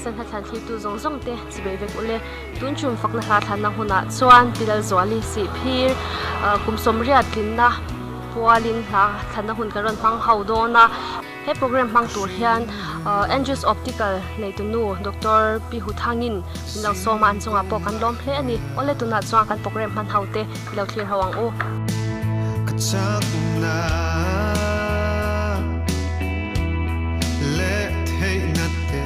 Sanhla thlan thlirtu zawng zawng te chibei vek ule. Tun tum fakna hla thlanna hunah chuan Pilalzuali Sihphir kum sawmriat tlinna pualin hla thlanna hun kan rawn hmang ho dawn a. He program hmang tur hian Andrews Optical neitu nu Doctor Pi Huthangin min lo sawm a, an chungah pawh kan lawm hle a ni. Awle tunah chuan kan program hman ho te i lo thlir ho ang u. Ka chakna leh theihna te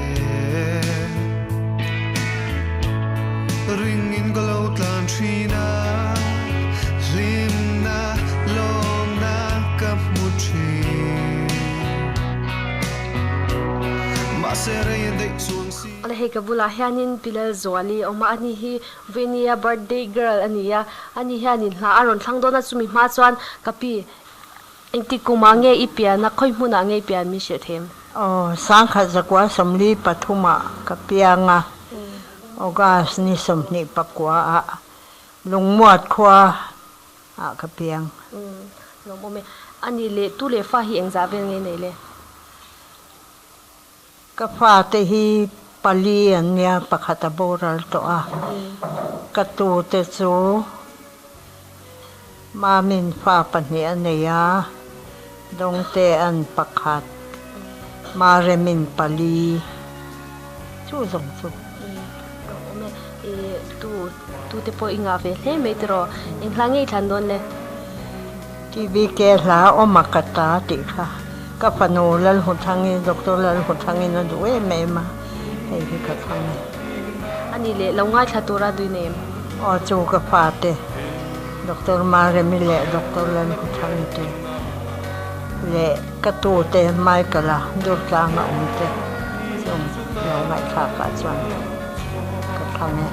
ringin ka lo tlan thin a, hlimna lawmna ka hmu thin. Mahse rei a daih chuang si. Awle hei ka bulah hianin Pi Lalzuali a awm a, ani hi Venia birthday girl a ni a, ani hianin hla a rawn thlang dawn a, chumi hma chuan ka pi engtik kumah nge i pian a, khawi hmunah nge i pian min hrilh them? Aw, sangkhat zakua 43 ah ka piang a, August ni 29 ah Lungmuat khua ah ka piang. Umm, lawmawm e. Ani leh tu leh fa hi engzah vel nge nei le? Ka fate hi pali an nia, pakhat a boral tawh a. Ka tute chu Mamin fa pahnih a nei a, Dawngte an pakhat, Maremin pali, chu zawng chu. Awm e, i tu tute pawh i ngah ve hle mai tiraw, eng hla nge i thlan dawn le? TBK hla awm a ka ta tih kha ka fanu Lalhuthangi, Doctor Lalhuthangi'n a duh em em a, hei hi ka thlang e. A nih leh lo ngaithla tura dui nei em? Aw chu ka fate Doctor Maremi leh Doctor Lalhuthangi te leh ka tute Michael-a Durtlanga awm te chu lo ngaihthlakah chuan ka thlang e.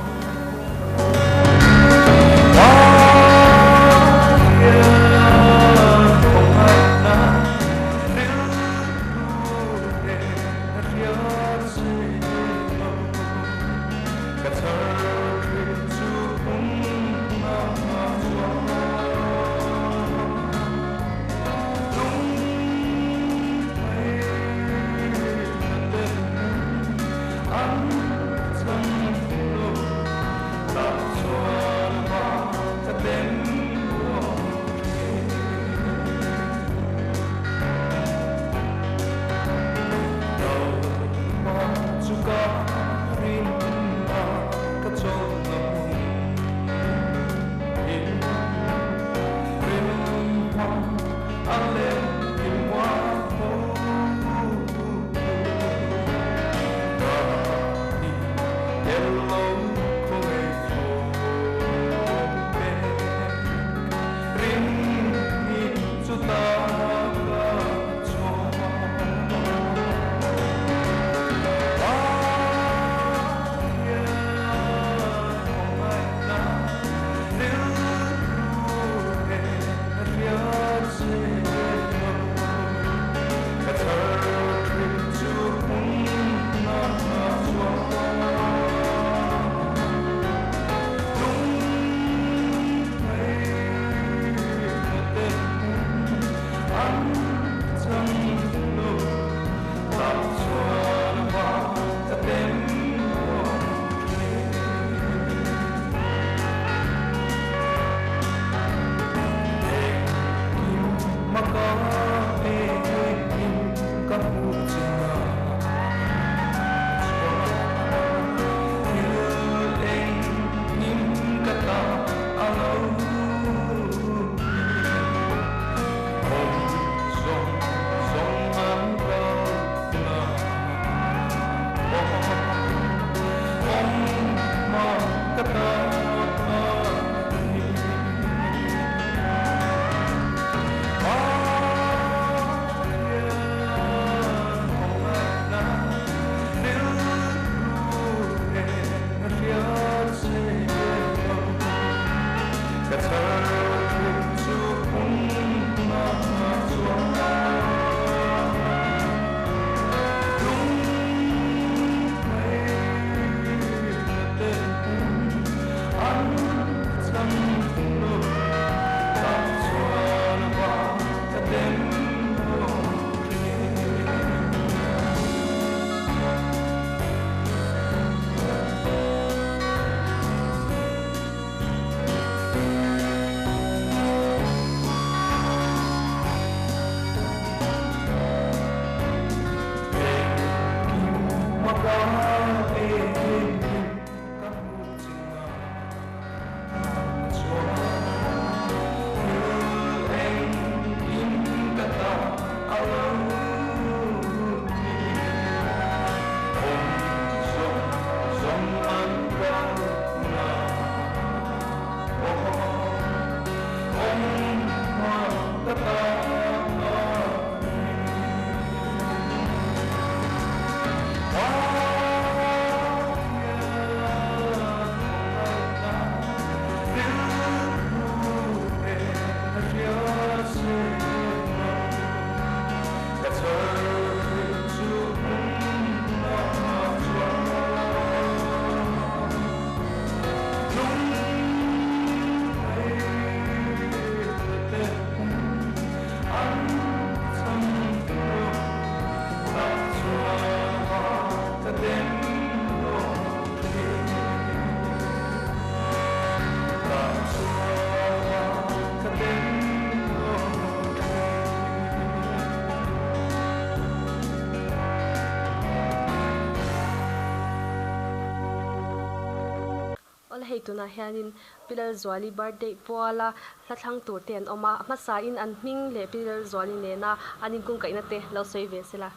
Awle hei tunah hianin Pi Lalzuali birthday puala hla thlang tur te an awm a, a hmasain an hming leh Pi Lalzuali nena an inkungkaihna te lo sawi ve sela.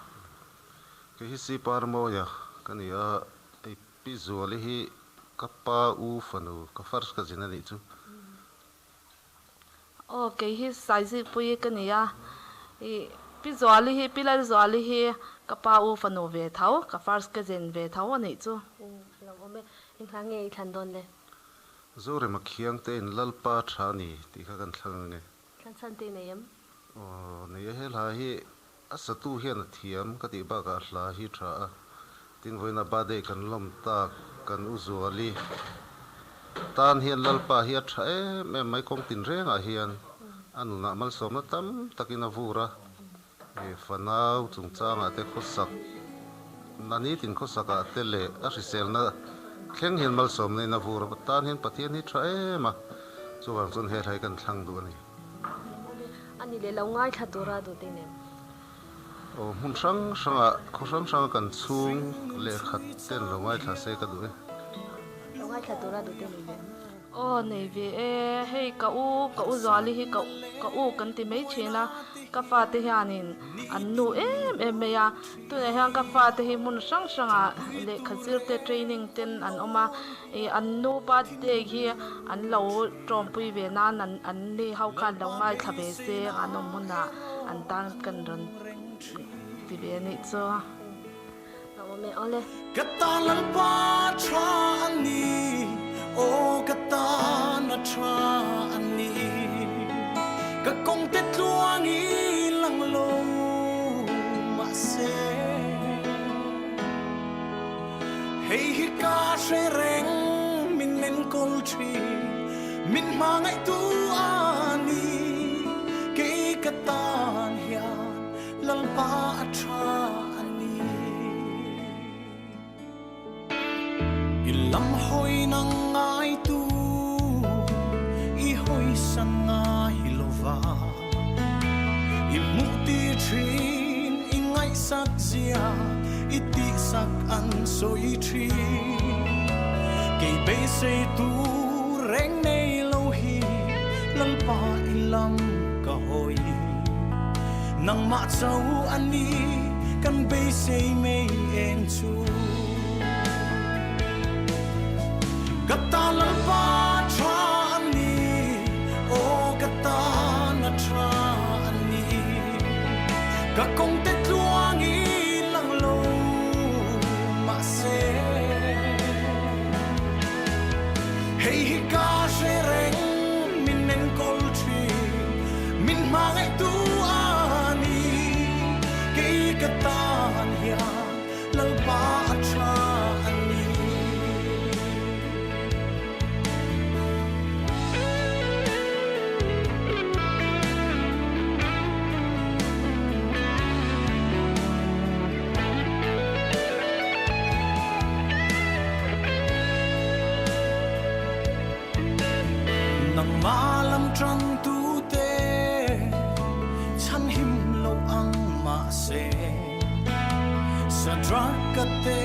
Kei hi Sipar Mawia ka ni a, hei Pi Zuali hi ka pa u fanu ka first cousin a nih chu. Aw kei hi Saizikpuii ka ni a, ih Pi Zuali hi Pi Lalzuali hi ka pa u fanu ve tho, ka first cousin ve tho a nih chu. Lo awm e, eng hla nge i thlan dawn le? Zorema khiang te in Lalpa tha a ni tih kha kan thlang ange. Thlan chhan te i nei em? Aw nei e, he hla hi a satu hian a thiam ka tih bakah hla hi tha a, tin vawiina birthday kan lawm tak kan u Zuali tan hian Lalpa hi a tha em em mai kawng tin rengah hian a nunah malsawmna tam takin a vur a, fanau chungchangah te khawsak na nitin khawsakah te leh a hriselna thleng hian malsawmna in a vur a, tan hian Pathian hi tha em a, chuvang chuan he hla hi kan thlang duh a ni. A ni leh lo ngaithla tura duh te nem. Aw hmun hrang hrangah khaw hrang hranga kan chhung lehkhat ten lo ngaithla se ka duh e. Lo ngaithla tura duh te nei ve em? Aw nei ve e, hei ka u ka u Zuali hi ka ka u kan ti mai thin a, ka fate hianin an nu em em mai a, tunah hian ka fate hi hmun hrang hrangah lehkha zir te training ten an awm a, ih an nu birthday hi an lo Tawngpui ve nan an an ni ho khan lo ngaithla ve se an awm hunah an tan kan rawn ti ve anih chu. Lo awm e awle. Ka tan Lalpa tha a ni, aw ka tan a tha a ni. Ka kawng te tluang i lang lo mahse Hei hi ka hre reng min enkawl thin min hmangaihtu a ni kei ka tan hian Lalpa a tha a ni. I lam hawi nang ngaitu i hawi san ngai lova i hmuh tir thin i ngaihsak zia i tihsak an sawi thin kei beisei tur reng nei lo hi Lalpa i lam ka hawi nangmah cho a ni kan beisei mei eng chu ka tan Lalpa tha a ni aw ka tan a tha a ni ka kawng te tluang i lang lo mahse hei hi ka hre reng min enkawl thin min hmangaihtu a ni kei ka tan hian Lalpa a tha a ni. Nangmah lam ṭangtu te chhanhim lo ang mahse Sadraka te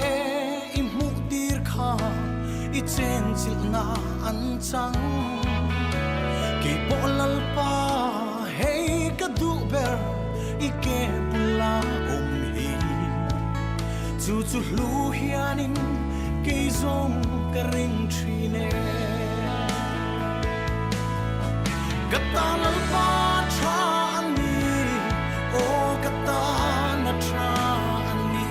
i hmuh tir kha i chenchilhna an chang. Kei pawh Lalpa hei ka duh ber i ke bula awm hi. Chu chu hlu hianin kei zawng ka ring thin e. Ka tan Lalpa tha a ni, aw ka tan a tha a ni.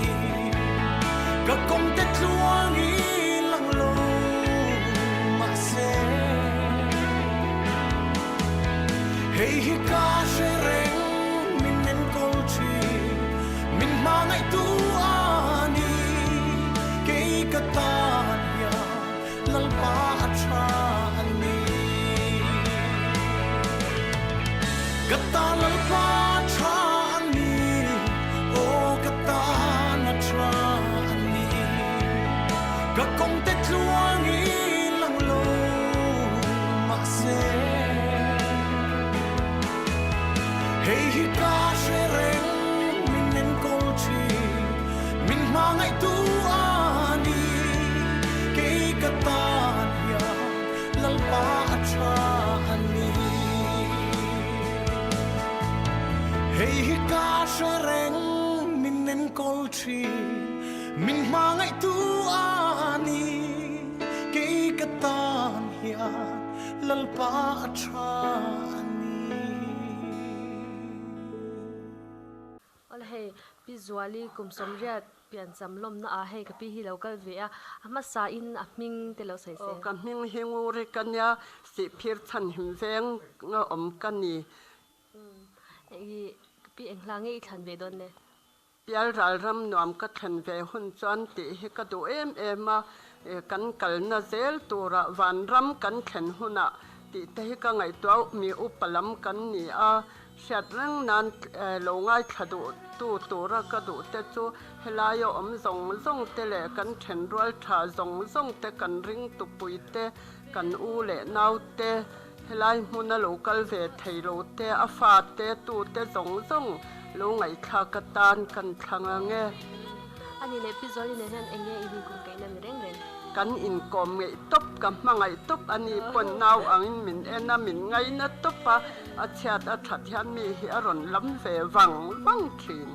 Ka kawng te tluang i lang lo mahse Hei hi ka hre reng min enkawl thin min hmangaihtu a ni kei ka tan hian Lalpa a tha a ni. Ka tan Lalpa a tha a ni aw ka tan a tha a ni ka kawng te tluang i lang lo mahse Hei hi ka hre reng min enkawl thin min hmangaihtu a ni kei ka tan hian. Hei hi ka hre reng min enkawl thin min hmangaihtu a ni kei ka tan hian Lalpa a tha a ni. Awle hei Pi Zuali kum sawmriat piancham lawmna ah hei ka pi hi lo kal ve a, a hmasa in a hming te lo sawi se. Aw ka hming hi Nguri ka nia, Sihphir chhanhim veng a awm ka ni. I ka pi eng hla nge i thlan ve dawn le? Pialral ram nuam ka thlen ve hun chuan tih hi ka duh em em a, kan kalna zel turah vanram kan thlen hunah tih te hi ka ngaihtuah mi upa lam kan ni a, hriat reng nan lo ngaithla duh tu tura ka duh te chu helaia awm zawng zawng te leh kan thenrual tha zawng zawng te kan ring tupui te kan u leh nau te Helai hmuna lo kal ve thei lo te, a fate, tute zawng zawng lo ngaihthlak atan kan thlang ang e. Ani leh Pi Zuali nen hian eng nge i rin kum kaihna ni reng reng? Kan inkawm ngeih tawp, ka hmangaih tawp, ani pawn nau angin min en a, min ngaina tawp a, a chhiat a that hian mi hi a rawn lam ve vang vang thin.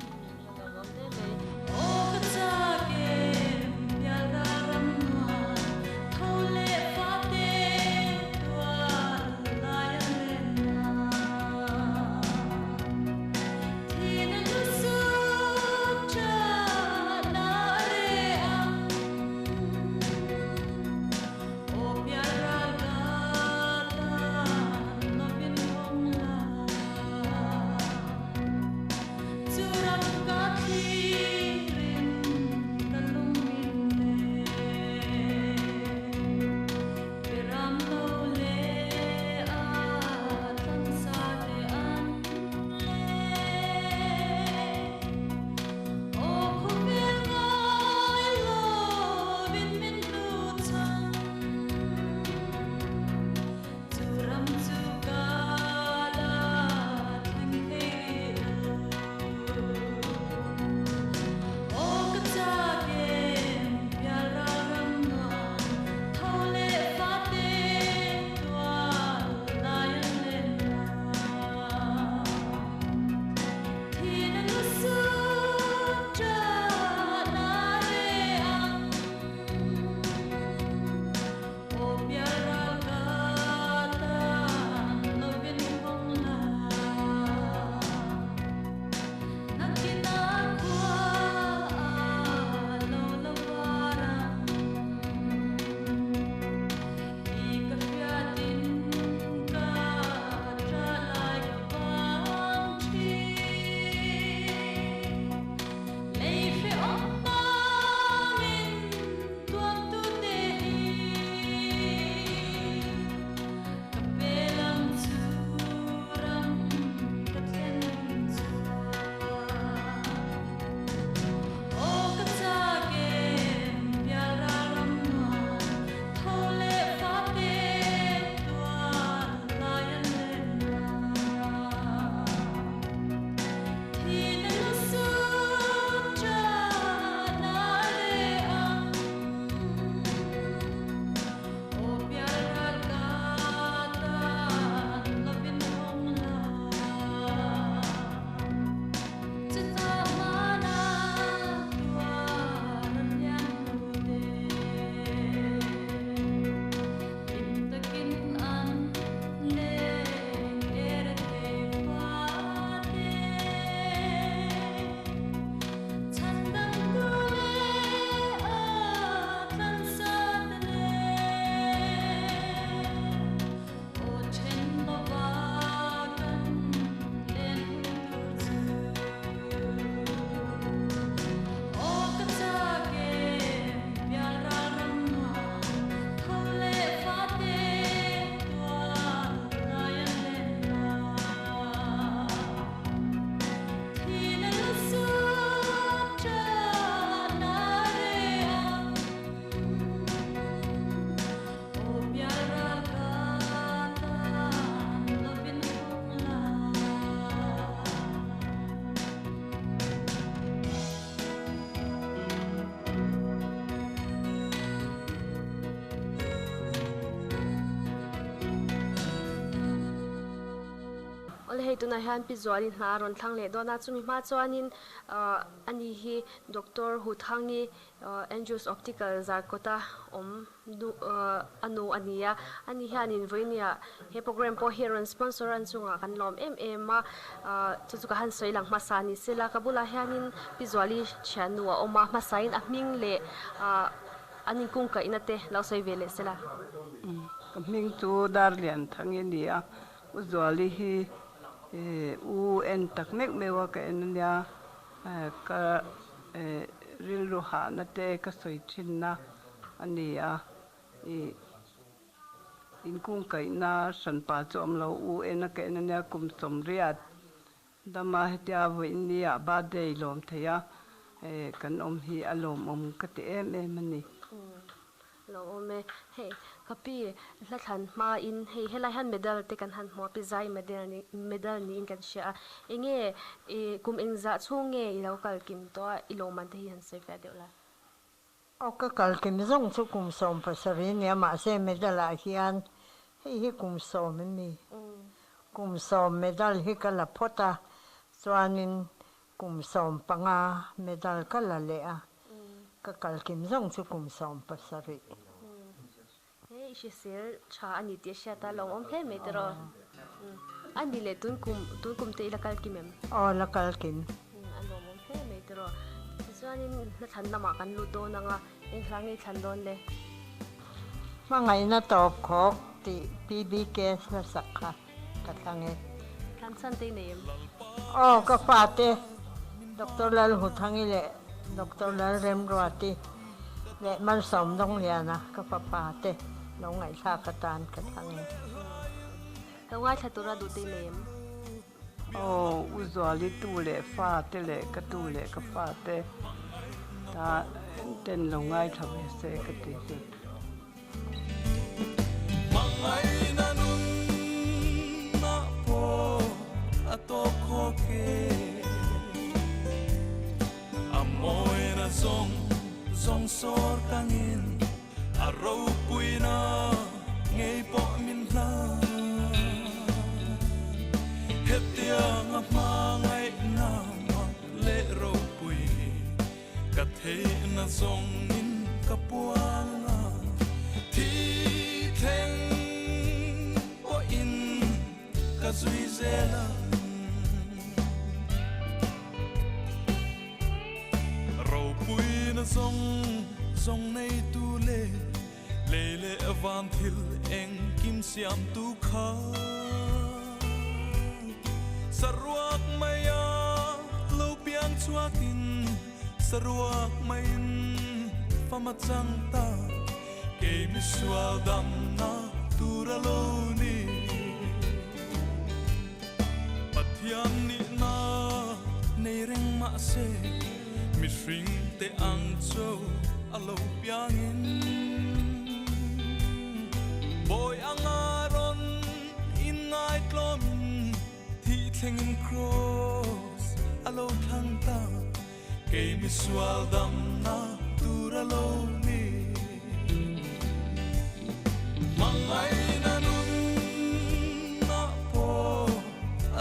Awle hei tunah hian Pi Zuali hna a rawn thlang leh dawn a, chumi hma chuanin ah ani hi Doctor Huthangi Andrews Optical Zarkawta awm nu a nu a ni a, ani hianin vawinia he program pawh hi a rawn sponsor a an chungah kan lawm em em a, chu chu ka han sawi lang hmasa ni se la, ka bulah hianin Pi Zuali thiannu a awm a, hmasain a hming leh an inkungkaihna te lo sawi ve leh se la. Ka hming chu Darlianthangi a ni a, U Zuali hi u en tak meuh meuh a ka en a nia, ka rilru hahna te ka sawi thinna a ni a, ih inkungkaihna hranpa chu awm lo, u en a ka en a nia kum sawmriat dama hetia vawiinnia birthday lawm thei a kan awm hi a lawmawm ka ti em em a ni. Lo awm e. Hei, ka pi hla thlan hmain hei helai hian medal te kan han hmu a, pi zai medal ni medal niin kan hria a. Enge i kum engzah chhung nge i lo kal kim tawh a, i lawmman te hi han sawi fiah deuh la. Aw ka kal kim zawng chu kum 17 nia mahse medal ah hian hei hi kum 10 emi kum 10 medal hi ka la phawt a chuanin kum 15 medal ka la leh a. Ka kal kim zawng chu kum 17. He i hrisel tha a ni tih a hriat a, lo awm hle mai tiraw? A ni leh tun kum, tun kum te i la kal kim em? Aw la kal kim. A lawmawm hle mai tiraw? Tichuanin hnathlan lamah kan lut dawn ang a, eng hla nge i thlan dawn le? Hmangaihna tawp khawk tih PBK hlasak kha ka thlang e. Thlan chhan te i nei em? Aw ka fate Doctor Lalhuthangi leh Doctor Lalremruati leh Malsawm Dawngliana ka fapa te lo ngaihthlak atan ka thlang e. Lo ngaithla tura duh te i nei em? Aw U Zuali tu leh fa te leh ka tu leh ka fa te ta ten lo ngaithla ve se ka ti chu. Hmangaihna nunna pawh a tawp khawk e. A mawina zawng zawng sawr tangin a ropuina ngei pawh min hlan. Hetianga hmangaihna mak leh ropui Ka theihna zawngin ka puang a, thi thleng pawhin ka zui zel ang. Ropuina zawng zawng neitu leh lei leh van thil engkim siamtu kha saruak maia lo piang chhuakin saruak maiin fam a chang ta kei misual damna tur a lo ni. Pathian nihna nei reng mahse mihring te ang chu a lo piangin bawi anga rawn inngaihtlawmin thih thlengin kraws a lo thlang ta kei misual damna tur a lo ni. Hmangaihna nunna pawh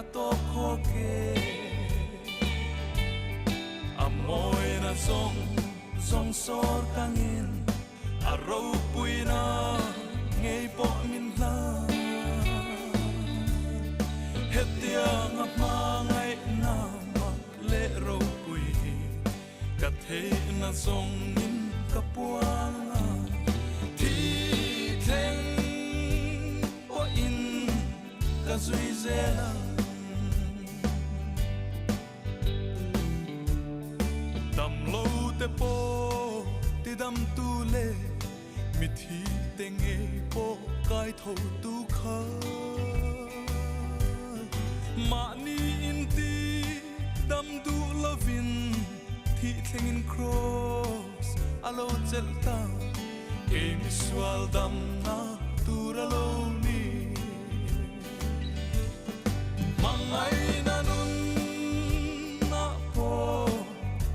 a tawp khawk e. A mawina zawng zawng sawr tangin a ropuina ngei pawh min hlan. Hetianga hmangaihna mak leh ropui hi Ka theihna zawngin ka puang a, thi thleng pawhin ka zui zel ang. Damlo te pawh tidamtu leh mithi te ngei pawh kai tho tu kha mahni inti Dam duh lovin thih thlengin kraws a lo chelh ta, kei misual damna tur a lo ni. Hmangaihna nunna pawh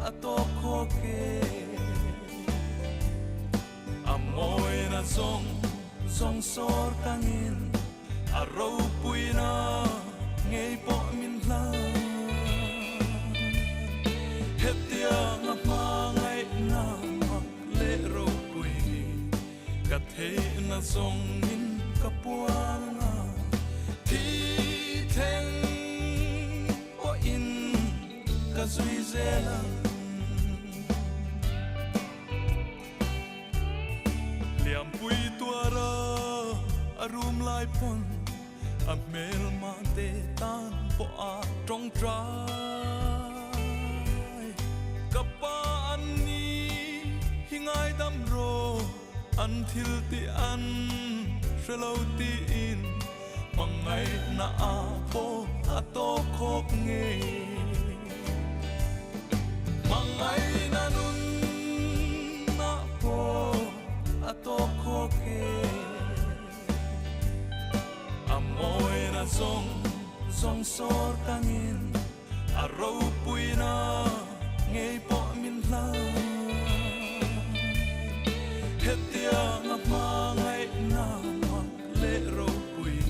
a tawp khawk e, a mawina zawng zawng sawr tangin a ropuina. ngei pawh min hlan Hetiang a hmangaihna mak leh ropui Ka theihna zawngin ka puang a Thi thleng pawhin ka zui zel ang. Liampui tuara a rum lai pawn a hmelma te tan pawh a tawngtai. Ka pa an ni hi ngaidam rawh an thil tih an hre lo tiin hmangaihna ah pawh a tawp khawp ngei. Hmangaihna nunah pawh a tawp khawp ngei. A mawina zawng zawng sawr tangin a ropuina ngei pawh min hlan. Hetiang a hmangaihna mak leh ropui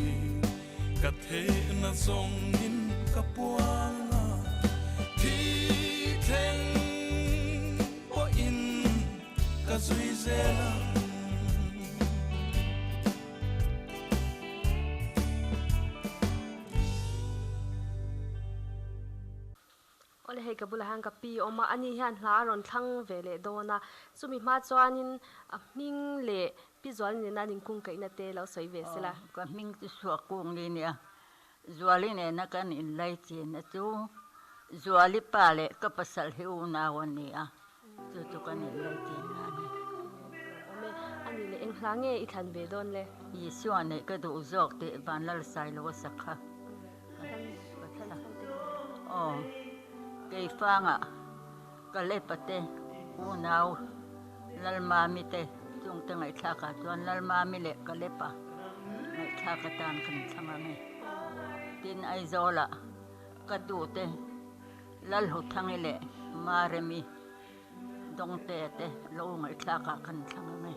ka theihna zawngin ka puang a, thi thleng pawhin ka zui zel ang. Awle hei ka bulah hian ka pi awm a, ani hian hla a rawn thlang ve leh dawn a, chumi hma chuanin a hming leh pi Zuali nena an inkungkaihna te lo sawi ve se la. Aw, ka hming chu Suakung ni nia, Zuali nena kan inlaichin a chu Zuali pa leh ka pasal hi unau an ni a, chu chu kan inlaichin na a ni. Awm e, ani leh eng hla nge i thlan ve dawn le? Isua neih ka duh zawk tih Vanlalsailo a sak kha. Aw, Keifanga, Kalepa te, unau Lalmami te chungte ngaihthlakah chuan Lalmami leh Kalepa ngaihthlak atan kan thlang ang e. Tin, Aizawlah ka tute Lalhuthangi leh Maremi Dawngte te lo ngaihthlakah kan thlang ang e.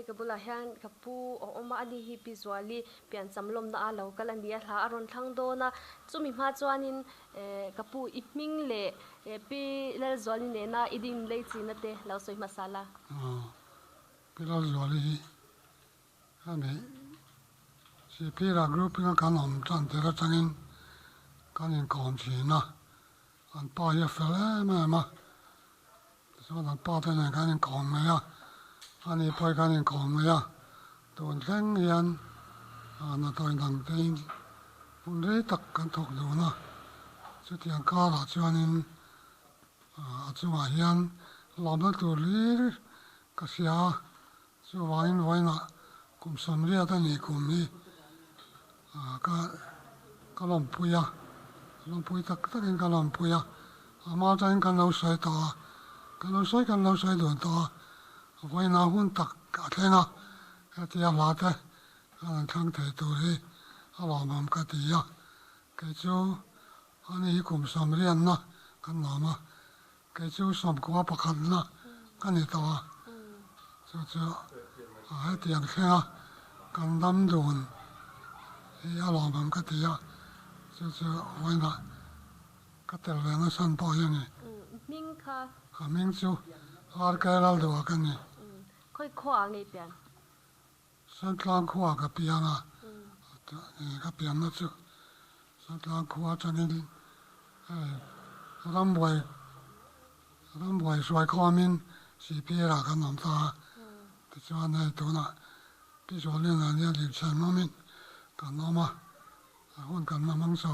ka bulah hian ka pu a awm a, ani hi Pi Zuali piancham lawmna a lo kal a ni a, hla a rawn thlang dawn a, chumi hma chuanin eh ka pu i hming leh eh Pi Lalzuali nena i din lei china te lo sawi hmasa la. Aw, Pi Lalzuali hi a ni. Sihphira group in a kan awm tan tir atangin kan inkawm thin a, an pa hi a fel em em a, tichuan an pa te nen kan inkawm ngei a, ani pawh hi kan inkawm ngei a, tun thleng hian hnathawh dang te in hun rei tak kan thawk dun a, chutiang karah chuanin a chungah hian lawmna tur hlir ka hria a. Chuvangin vawiinah kum 80 a nih kum hi ka ka lawmpui a, lawmpui tak takin ka lawmpui a, a hma atangin kan lo sawi tawh a, kan lo sawi kan lo sawi dun tawh a, vawiinah hun tak a thleng a, hetia hla te a rawn thlang thei tur hi a lawmawm ka ti a, kei chu ani hi kum sawmriatna kan lawm a, Kei chu 91 na ka ni tawh a, chu chu hetiang thlenga kan dam dun hi a lawmawm ka ti a, chu chu vawiinah ka tel ve nasan pawh hi a ni. Hming kha? A hming chu RK Lalduha ka ni. Khawi khuaah ngei pian? Santlang khua ka piang a, ka pianna chu Santlang khua atangin rambuai rambuai hruai khawmin Sihphirah kan awm ta a, tichuan hei tunah Pi Zualina nia Lirchhen awmin kan awm a, hun kan la hmang chho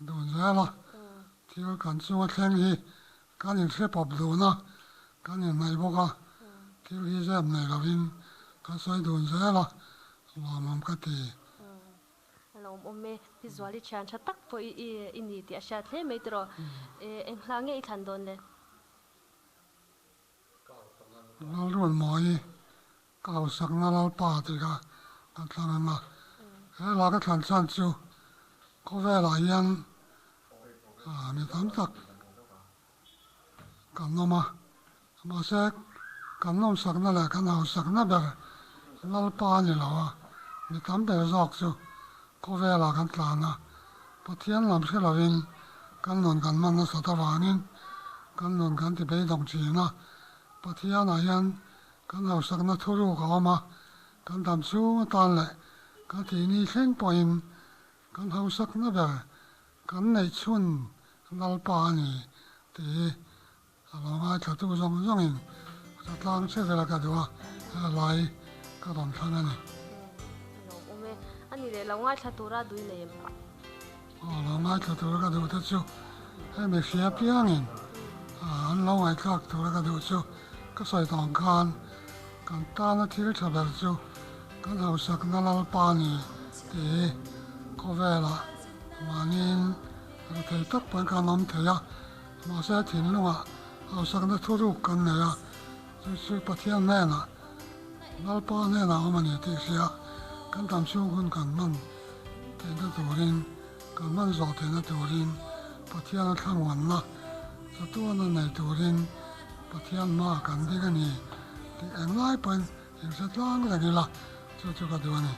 dun zel a, thil kan chunga thleng hi Kan inhre pawp dun a, kan inhnaih bawk a, thil hi zep nei lovin kan sawi dun zel a, lawmawm ka ti. Lawmawm e, Pi Zuali thian tha tak pawh i i ni tih a hriat hle mai tiraw. Eng hla nge i thlan dawn le? Lalruanmawi, ka hausakna Lalpa tih kha kan thlang ang a, he hla ka thlan chhan chu khawvelah hian Mi tam tak kan awm a, mahse kan nawmsakna leh kan hausakna ber Lalpa a ni lo a, mi tam ber zawk chu khawvelah kan tlan a, Pathian lam hre lovin kan nun kan hman nasat avangin kan nun kan ti beidawng thin a, Pathianah hian kan hausakna thuruk a awm a, kan dam chhung atan leh kan thihni thleng pawhin Kan hausakna ber kan neih chhun Lalpa a ni tih hi a lo ngaithlatu zawng zawngin ka tlang che vela ka duh a, he lai ka rawn thlang a ni. A lo awm e. A ni leh lo ngaithla tura dui nei em? Aw, lo ngaithla tura ka duh te chu hemi hria piangin an lo ngaihthlak tura ka duh chu ka sawi tawh ang khan kan tana thil tha ber chu Kan hausakna Lalpa ni tih hi khawvelah mahniin rethei tak pawn kan awm thei a, mahse thinlungah hausakna thuruk kan nei a, chu chu Pathian hnenah, Lalpa hnenah awm a ni tih hria kan tam chhung hun kan hman theihna turin, kan hman zawh theihna turin Pathiana thlamuanna chatuana nei turin Pathian hmaah kan ding a ni tih englai pawhin Engse tlang reng ila chu chu ka duh a ni.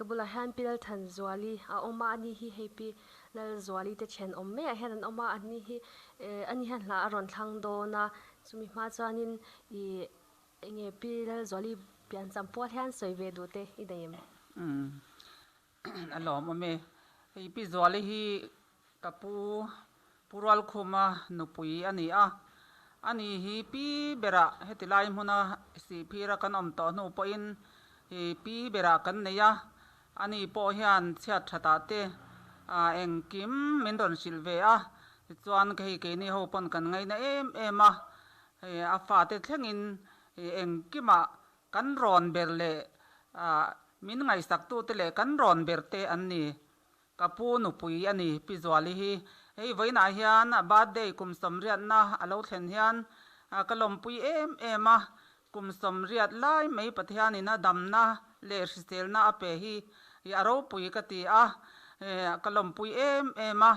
bulah hian Pi Lalthanzuali a awm a, ani hi hei Pi Lalzuali te thenawm maiah hian an awm a, ani hi eh ani hian hla a rawn thlang dawn a, chumi hma chuanin ih enge Pi Lalzuali piancham pual hian sawi ve duh te i nei em? Umm a lawmawm e. Hei Pi Zuali hi ka pu Pu Rualkhuma nupui a ni a, ani hi pi berah heti lai hmuna Sihphira kan awm tawh hnu pawhin pi berah kan nei a, ani pawh hian chhiat thatah te engkim min rawn hrilh ve a, tichuan hei keini ho pawn kan ngaina em em a, hei a fate thlengin engkimah kan rawn ber leh min ngaihsaktute leh kan rawn ber te an ni. Ka pu nupui a ni, Pi Zuali hi. Hei vawiinah hian a birthday kum sawmriatna a lo thlen hian ka lawmpui em em a, kum sawmriat lai mai Pathianin a damna leh hriselna a pe hi a ropui ka ti a, ka lawmpui em em a,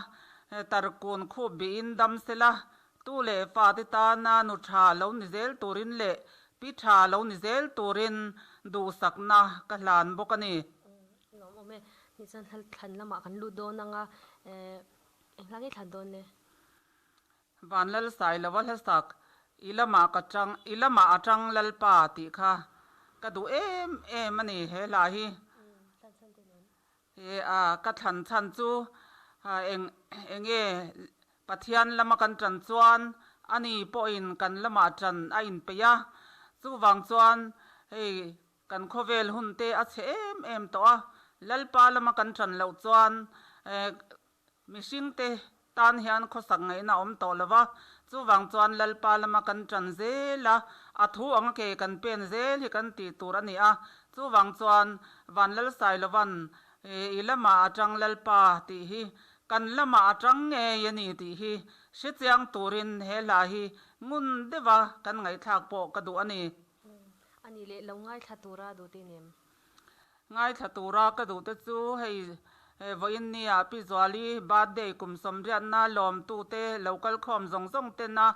tarkun khup bihin dam sela, tu leh fate tana nu tha lo ni zel turin leh pi tha lo ni zel turin duhsakna ka hlan bawk a ni. Nuam awm e, ni chuan hla thlan lamah kan lut dawn ang a, eh eng hla nge thlan dawn le? Vanlal Sailova hlasak, I lamah ka tang, I lamah a tang Lalpa tih kha ka duh em em a ni he hla hi. Thlan chhan te nen. He a ka thlan chhan chu eng enge Pathian lama kan tan chuan ani pawhin kan lamah tan a inpeih a, chuvang chuan hei Kan khawvel hun te a chhe em em tawh a, Lalpa lama kan ṭan loh chuan mihring te tan hian khawsak ngaihna a awm tawh lo va, chuvang chuan Lalpa lama kan ṭan zel a, a thu anga ke kan pen zel hi kan tih tur a ni a, chuvang chuan Vanlalsailovan i lamah a ṭang Lalpa tih hi kan lamah a ṭang ngei a ni tih hi hrechiang turin he hla hi ngun deuha kan ngaihthlak pawh ka duh a ni. A nih leh lo ngaithla tura duh te nem. Ngaithla tura ka duh te chu hei vawiin nia Pi Zuali birthday kum sawmriatna lawmtute lo kal khawm zawng zawng tena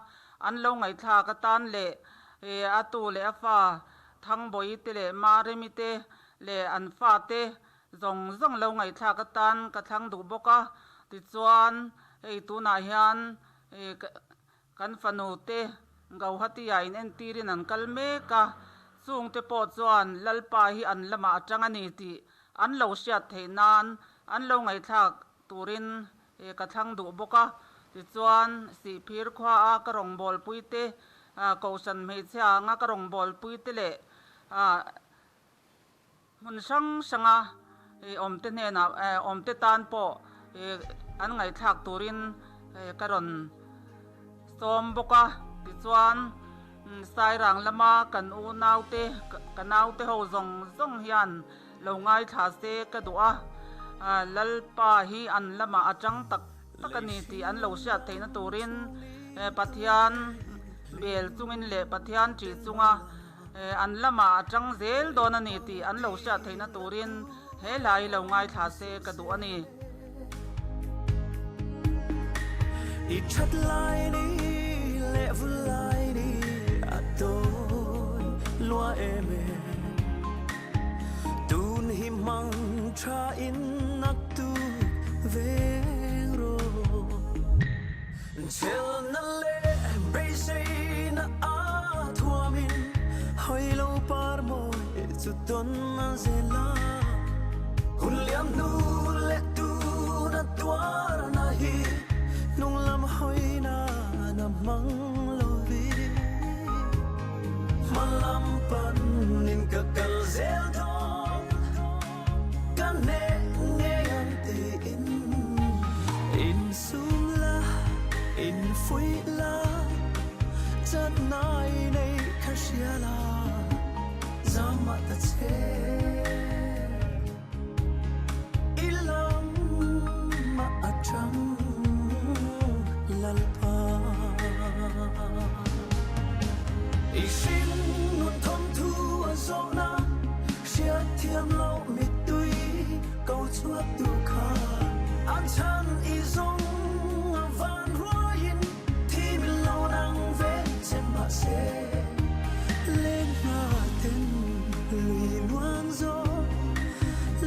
an lo ngaihthlak atan leh a tu leh a fa Thangbawi te leh Maremi te leh an fa te zawng zawng lo ngaihthlak atan ka thlang duh bawk a. Tichuan hei tunah hian Kan fanu te Gauhati-ah in entirin an kal mek a, chungte pawh chuan Lalpa hi an lamah a tang a ni tih an lo hriat theih nan an lo ngaihthlak turin ka thlang duh bawk a. Tichuan, Sihphir khuaa ka rawngbawlpui te, Kohhran hmeichhia anga ka rawngbawlpui te leh Hmun hrang hranga awmte hnenah awmte tan pawh an ngaihthlak turin ka rawn sawm bawk a. Tichuan Sairang lama kan unaute ka naute ho zawng zawng hian lo ngaithla se ka duh a. Lalpa hi an lamah a tang tak tak a ni tih an lo hriat theihna turin Pathian bel chungin leh Pathian ṭih chunga An lamah a tang zel dawn a ni tih an lo hriat theihna turin he hla hi lo ngaithla se ka duh a ni. I that lai ni leh vul lai ni a tawi lua em e. Tun hi hmang tha in nak tu veng rawh. Chhelna leh beiseina a thuamin hawi lo par mawi chu tawn a zel a. Hun liam hnu leh tuna tuarna hi hnung lam hawina na hmang lovin hma lam panin ka kal zel dawn. Ka hneh ngei ang tiin insum la, infuih la, chatnai nei kha hria la, zam ah ta che. I lam ah a tang Lalpa. I hring nun thawmthu a zawhna. Hriatthiam loh mittui ko chhuak tu kha an chhan i zawng a van ruaiin thi min lo nang ve che mahse leng hna ten lui luang zawk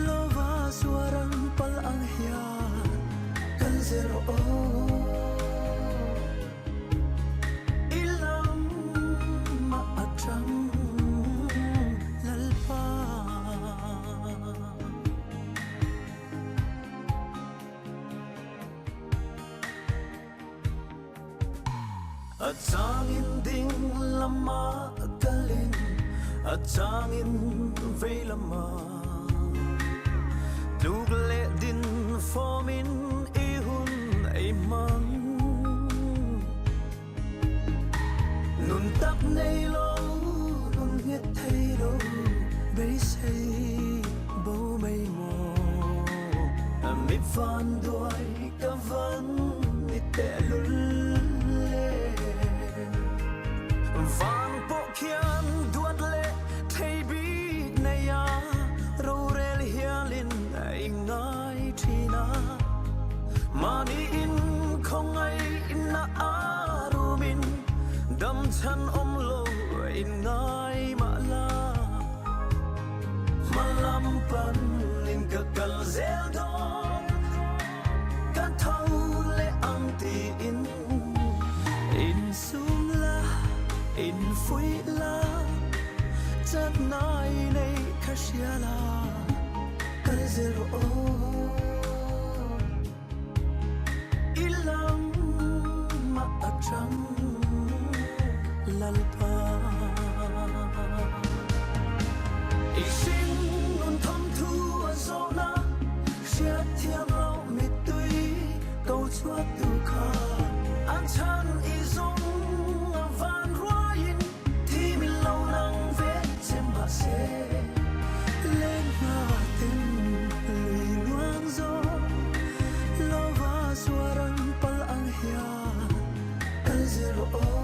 lova. A changin ding lama kalin a changin vei lama tluk leh din formin i hun ei mang nun tak nei lo nun nghet thei lo beisei bo mai maw mi van duai ka van ni tehlul le van pawh khian duat leh thei bik nei a rorel hialin a ingai thin a mahni in khawngaih na a rumin dam chhan awm lo a inngai mah la hma lam pan in ka kal zel dawn ka tho leh ang tiin insum la infuih la chatnai nei kha hria la kal zel rawh aw i lam mah atang Lalpa. I hring nun tham thu a zawhna hriat thiam loh mittui ko chhuak tu kha an chhan i zawng a van ruaiin thi min lo nang ve che mahse leng hna ten lui luang zawk lova suaran pal ang hian kal zel rawh aw.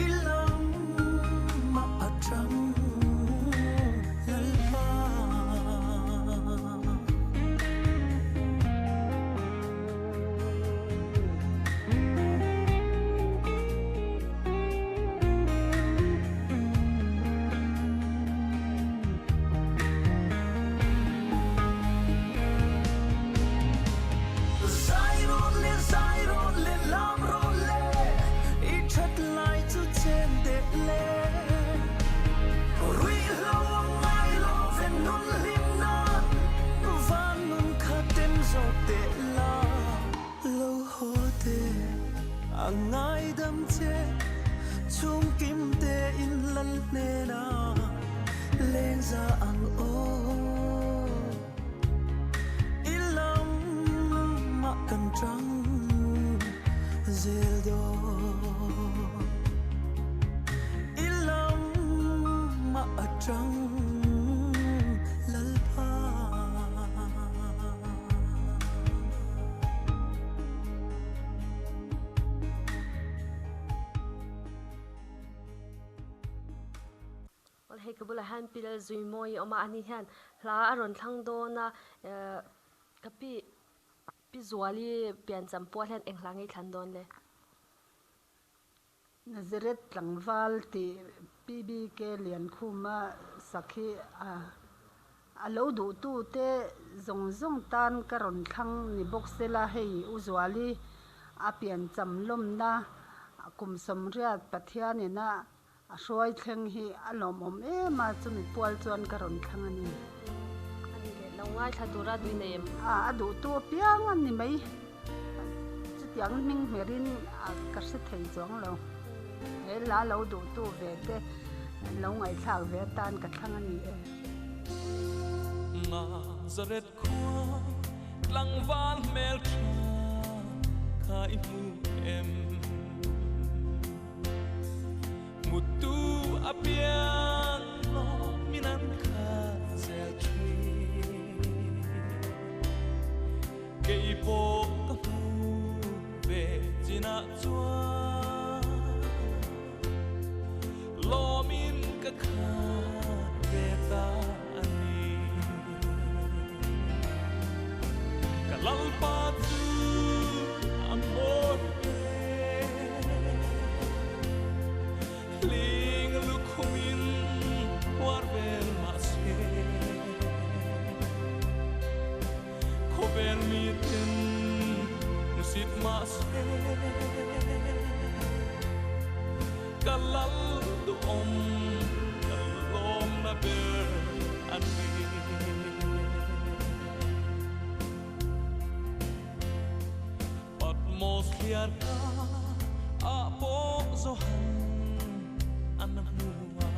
I lam mah atang Lalpa. Zai rawh le, zai rawh le, lam rawh le, i that lai chu chen teh le. Ruihhlo a ngai lo ve nun hlim nan, van nun kha tem zawk teh la. Lo haw teh, a ngaidam che, chhung kim tein lal hnenah lengza ang aw. I lam mah kan tang zel dawn. I lam mah a tang Lalpa. Aw hei ka bulah hian Pi Lalzuimawi a awm a, ani hian hla a rawn thlang dawn a, eh ka pi Pi Zuali piancham pual hian eng hla nge i thlan dawn le? Nazareth tlangval tih PBK Liankhuma sak hi a lo duhtute zawng zawng tan ka rawn thlang ni bawk sela hei U Zuali a piancham lawmna kum sawmriat Pathianin a A hruai thleng hi a lawmawm em a, chumi pual chuan ka rawn thlang a ni. A ni leh, lo ngaithla tura duh nei em? A, a duhtu apiang a ni mai. Chutiang hming hmerin ka hre thei chuang lo. He hla lo duhtu ve te lo ngaihthlak ve atan ka thlang a ni e. Nazareth khua tlangval hmel tha kha i hmu em? Muttu apiang lawmin an khat zel thin. Kei pawh ka hmu ve chinah chuan lawmin ka khat ve ta a ni. Ka Lalpa chu a mawi ve. Hling lukhumin huar vel mah se. Khawvel miten hmusit mah se. Ka lal duhawm ka lawmna ber a ni. Patmos thliar ka ah pawh Johan an hmu a.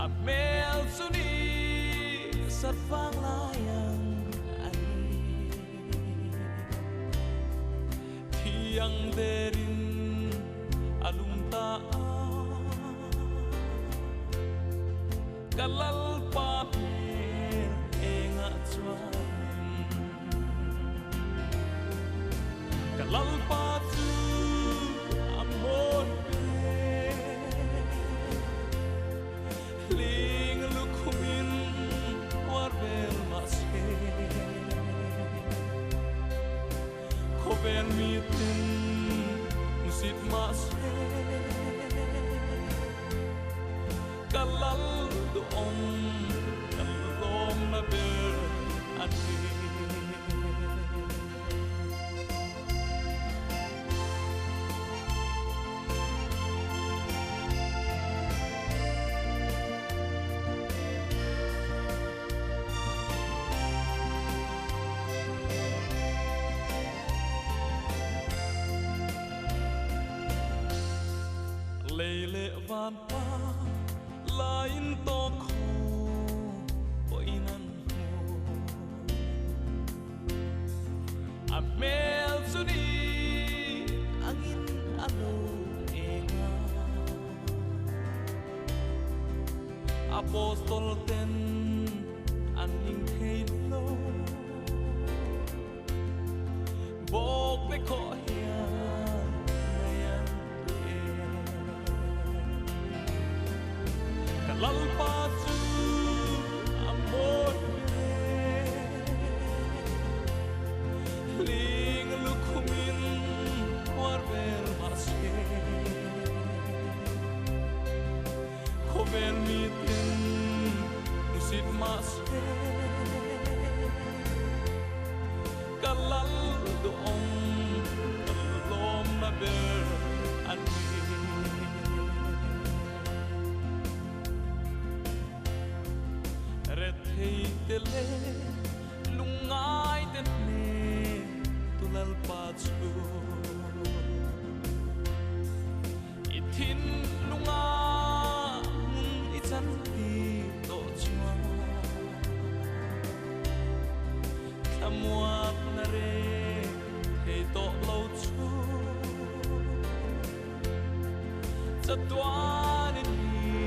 A hmel chu ni sat vang lai ang a ni. Thiang derin a lum ta a. Ka Lalpa hmel engah chuanin Ka Lalpa chu a mawi ber. Hling lukhumin uar vel mah se Khawvel mitin hmusit mah se Ka lal duhawm ka lawmna ber a ni. Lei leh van pa laiin tawk khaw pawhin an hmu. A hmel chu ni angin a lo eng a. Apostol ten an ning thei lo. Bawk le khawh hian mei an pe. Ka Lalpa chu a mawi ber e. Hling lukhumin uar vel mah se. Khawvel miten hmusit mah se. Ka lal duhawm ka lawmna ber a ni. Rethei te leh lungngai te hne tu Lalpa chu i thinlunga hmun i chan ti tawh chuan thlamuatna reng thei tawh lo chu chatuanin i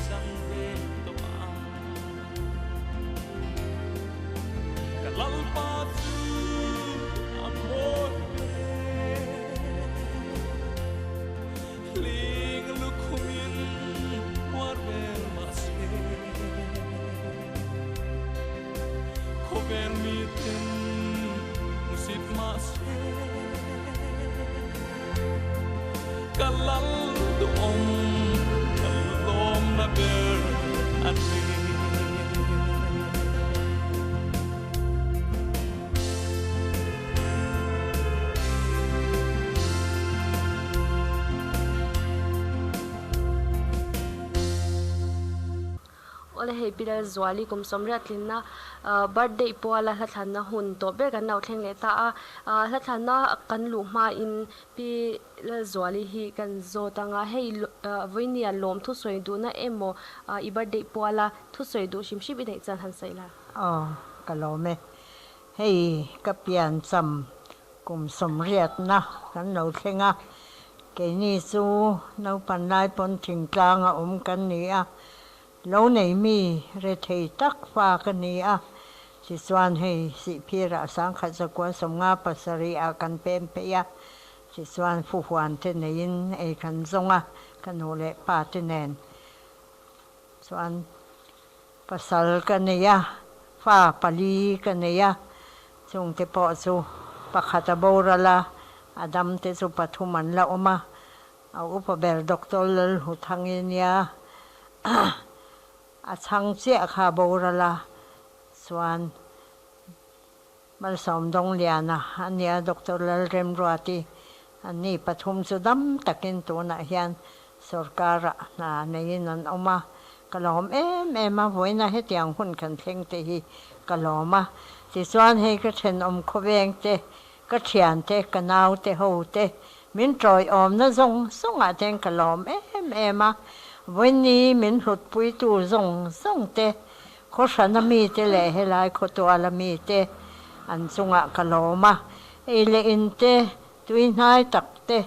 chang ve tawh ang. Ka Lalpa chu a mawi ber e. Hling lukhumin uar vel mah se. Khawvel miten hmusit mah se. Ka lal duhawm ka lawmna ber a ni. Awle hei Pi Lalzuali kum sawmriat tlinna birthday puala hla thlanna hun tawh ber kan lo thleng leh ta a, hla thlanna kan luh hmain Pi Lalzuali hi kan zawt ang a, hei vawinia lawm thusawi duhna emaw i birthday puala thusawi duh hrim hrim i neih chuan han sawi la. Aw ka lawm e. Hei ka piancham kum sawmriatna kan lo thleng a, keini chu naupan lai pawn thingtlang a awm kan ni a, lo nei mi rethei tak fa ka ni a, tichuan hei Sihphirah sangkhat zakua sawmnga pasarih ah kan pem phei a, tichuan fuhuan te neiin ei kan zawng a, ka nu leh pa te nen chuan Pasal ka nei a, fa pali ka nei a, chungte pawh chu pakhat a boral a, a damte chu pathum an la awm a, a upa ber Doctor Lalhuthangi nia a chhang chiah kha a boral a, chuan Malsawm Dawngliana a nia Doctor Lalremruati an ni pathum chu dam takin tunah hian sorkarah hna neiin an awm a, ka lawm em em a, vawiina hetiang hun kan thleng te hi ka lawm a. Tichuan hei ka thenawm khawveng te, ka thian te, ka nau te ho te min tawiawmna zawng zawngah ten ka lawm em em a. Vawiinni min hlutpuitu zawng zawng te, khawhrana mite leh helai khawtuala mite an chungah ka lawm a. Ei leh in te, tui hnai tak te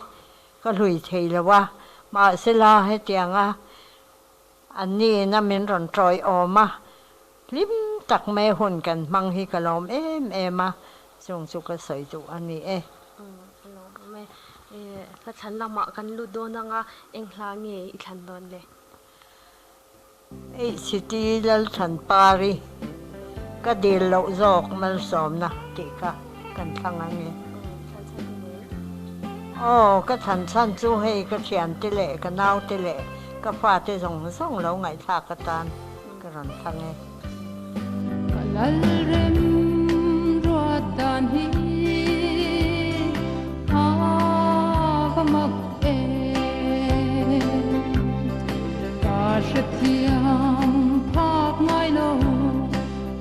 ka hlui thei lo a, mahsela hetianga an ni ina min rawn tawiawm a, hlim tak mai hun kan hmang hi ka lawm em em a, chung chu ka sawi duh a ni e. Ka lawm e. Hla thlan lamah kan lut dawn anga eng hla nge i thlan dawn le? HCT Lalthanpari, Ka dil loh zawk malsawmna tih kha kan thlang ang e. Aw, ka thlan chhan chu hei ka thiante leh ka naute leh ka fate zawng zawng lo ngaihthlak atan ka rawn thlang e. Ka lalrem ruat dan hi a va mak em. Ka hrethiam phak ngai lo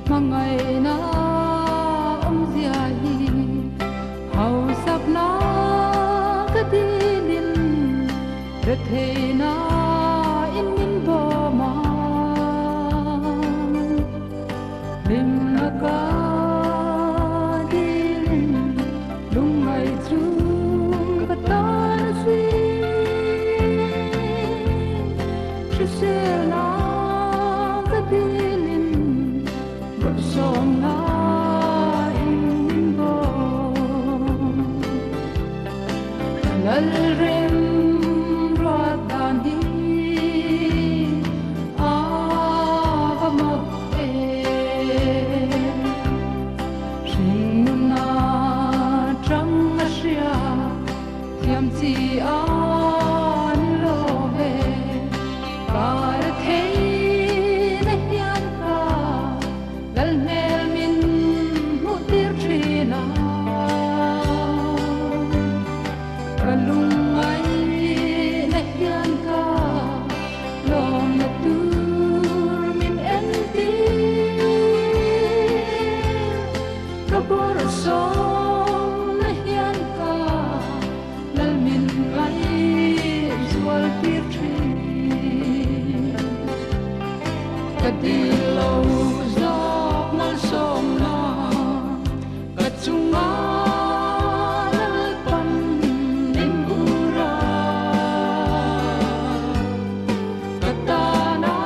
hmangaihna awmzia hi hausakna ka dilin retheihna in min bawm a. Hlimna ka dilin lungngaih chu ka tan a si. Hriselna ka dilin bawrhsawmna in min bawm. Ka lalrem ruat dan hi a va mak em. Hringnun atang a hria thiam chi an lo ve. Kar theihna hian ka lal hmel min hmuh tir thin a. Ka lungngaihna hian ka lawmna tur min entir. Ka bawrhsawmna hian ka lal min ngaihzual tir thin. Ka dil lo zawk malsawmna ka chunga Lalpan min ur a. Ka tana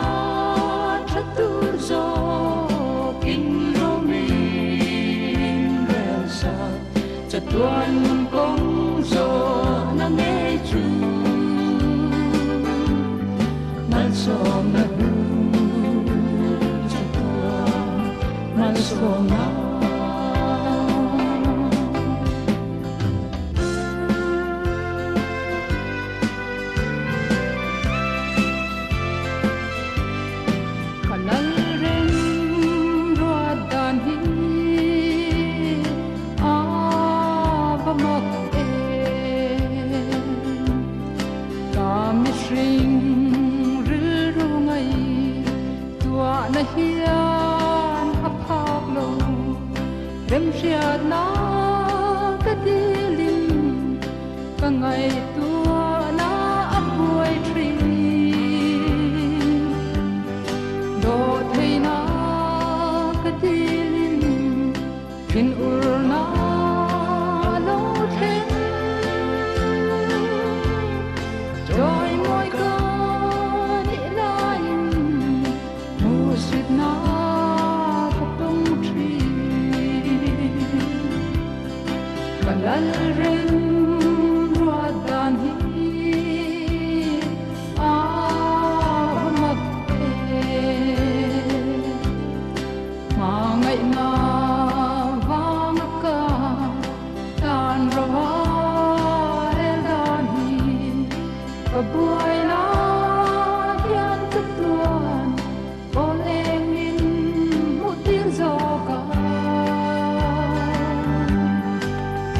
tha tur zawkin romin rel sak chatuan kawng zawhna ngei chu. Malsawmna hlu chatuan malsawmna. Ka lalrem ruat dan hi a va mak em. Ka mihring rilru ngaihtuahna hian a phak lo. Remhriatna ka dilin ka ngaihtuahna a buai thin. Dawhtheihna ka dilin thin urna lo thleng. Chawimawi ka nih laiin hmuhsitna ka tawng thin. Ka lalrem ruat dan hi a va mak em. Hmangaihna vanga ka tan ro a rel dan hi ka buai lai hian ka tuan kawl engin hmuh tir zawk a.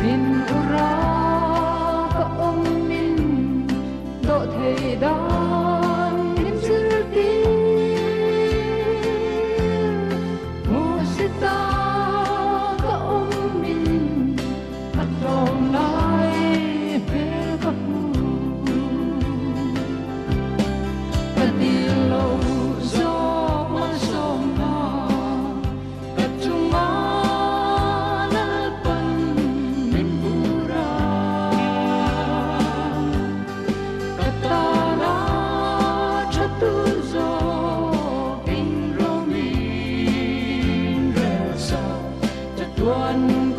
Min ura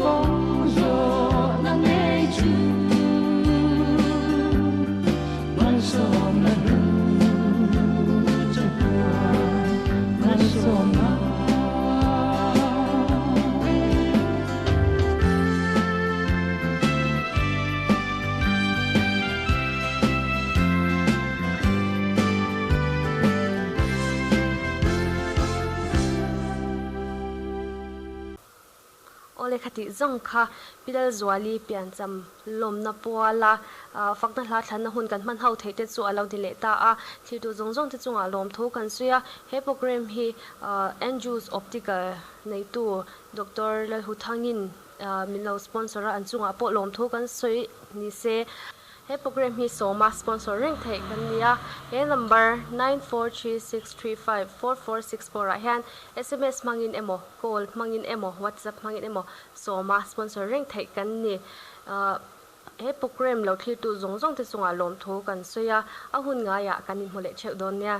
kawng zawhna ngei chu malsawmna hlu chatuan malsawmna. Awle khatih zawng kha Pi Lalzuali piancham lawmna puala fakna hla thlanna hun kan hman ho theih te chu a lo ni leh ta a. Thirtu zawng zawng te chungah lawmthu kan sawi a. He program hi Andrews Optical neitu Doctor Lalhuthangin Min lo sponsor a, an chungah pawh lawmthu kan sawi ni se. He program hi sawma sponsor reng theih kan ni a, he number 9436354464 ah hian sms hmangin emaw, call hmangin emaw, whatsapp hmangin emaw sawma sponsor reng theih kan ni. He program lo thlirtu zawng zawng te chungah lawmthu kan sawi a, a hun ngaiah kan inhmu leh theuh dawn nia.